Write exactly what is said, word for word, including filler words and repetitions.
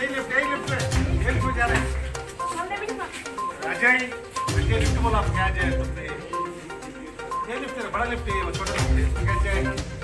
यही लिफ्ट, यही लिफ्ट है, यही लिफ्ट जा रहे हैं। अजय, अजय लिफ्ट बोला आपने, अजय तुमने। ये लिफ्ट है, बड़ा लिफ्ट है, ये छोटा लिफ्ट है, ठीक है, अजय।